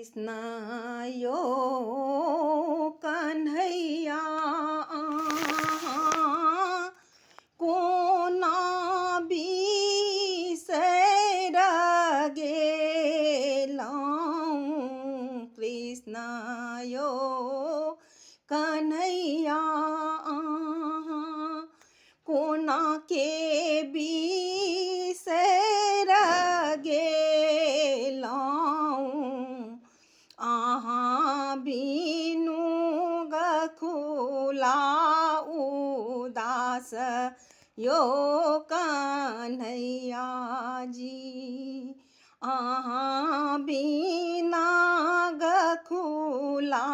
कृष्ण यौ कन्हैया कोना बिसरि गेलहुँ। कृष्ण यौ कन्हैया कोना के बिसरि गेलहुँ। अहाँ बिनु गखुला उदास यौ कन्हैया जी, अहाँ बिना गखुला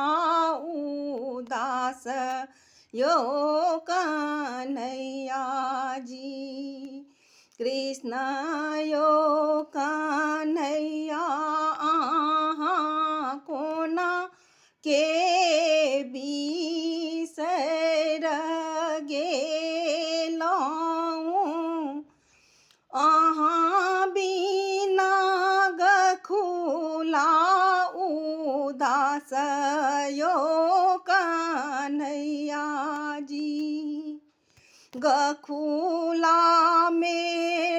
उदास यौ कन्हैया जी। कृष्ण यौ कन्हैया अहाँ कोना के बिसरि गेलहुँ। अहाँ बिना गखुला उदास यौ कन्हैया जी। गखुलामे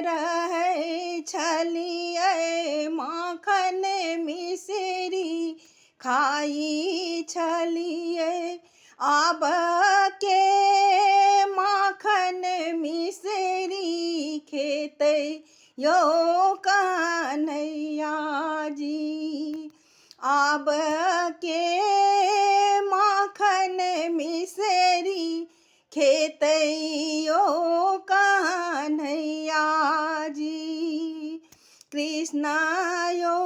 रहै छलियै, माखन मिश्री खाइ छलियै। आब के माखन मिश्री खेतै यौ कन्हैया जी। आब के माखन मिश्री खेतै यौ कन्हैया जी। कृष्ण यौ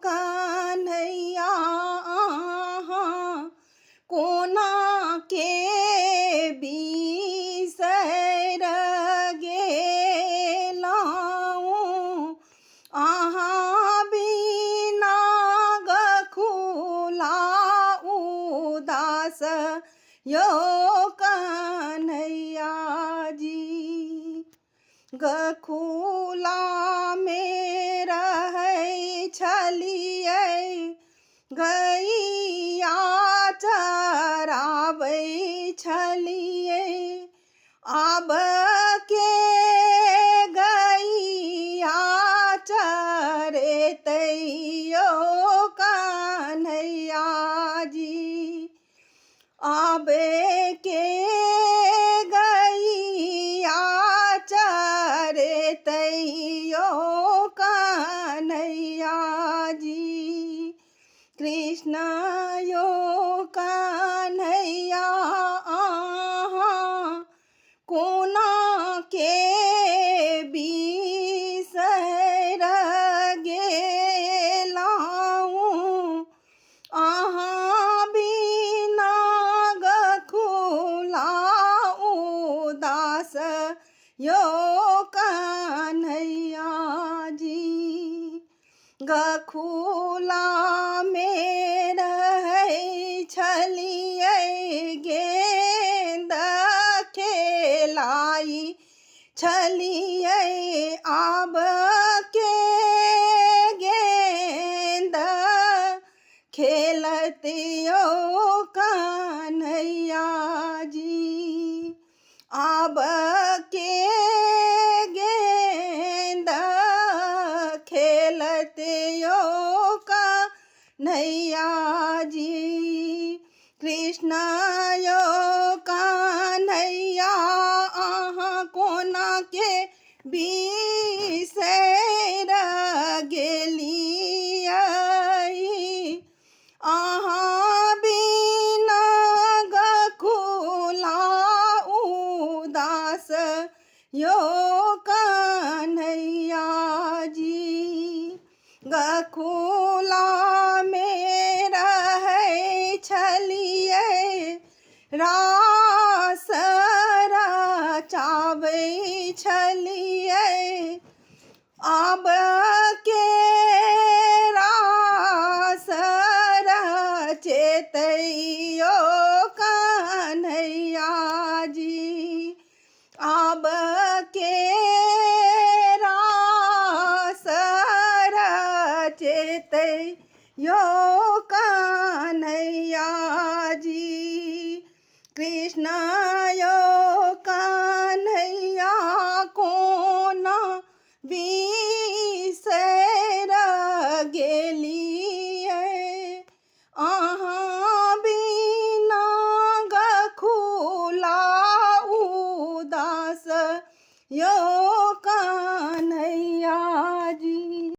कन्हैया अहाँ कोना के बिसरि गेलहुँ। अहाँ बिना गखुला उदास यौ कन्हैया जी। गखुलामे रहै छलियै, गैया चराबै छलियै। आब के गैया चरेतै यौ कन्हैया जी। आब के गैया चरेतै यौ कन्हैया जी। कृष्ण यौ कन्हैया अहाँ कोना के बिसरि गेलहुँ। अहाँ बिना गखुला उदास यौ कन्हैया जी। गखुलामे रहै छलियै, गेंद खेलाइ छलियै। आब के गेंद खेलत यौ कन्हैया जी। आब के गेंद खेलत यौ कन्हैया जी। कृष्ण यौ कन्हैया अहाँ कोना के बिसरि गेलियै। अहाँ बिना गखुला उदास यौ कन्हैया जी। गखुलामे रहै छलियै, रास रचाबै छलियै। आब के रास रचेतै यौ कन्हैया जी। आब के रास रचेतै यौ कन्हैया जी। कृष्ण यो कन्हैया कोना बिसैर गेलियै, अहाँ बिना गखुला उदास यो कन्हैया।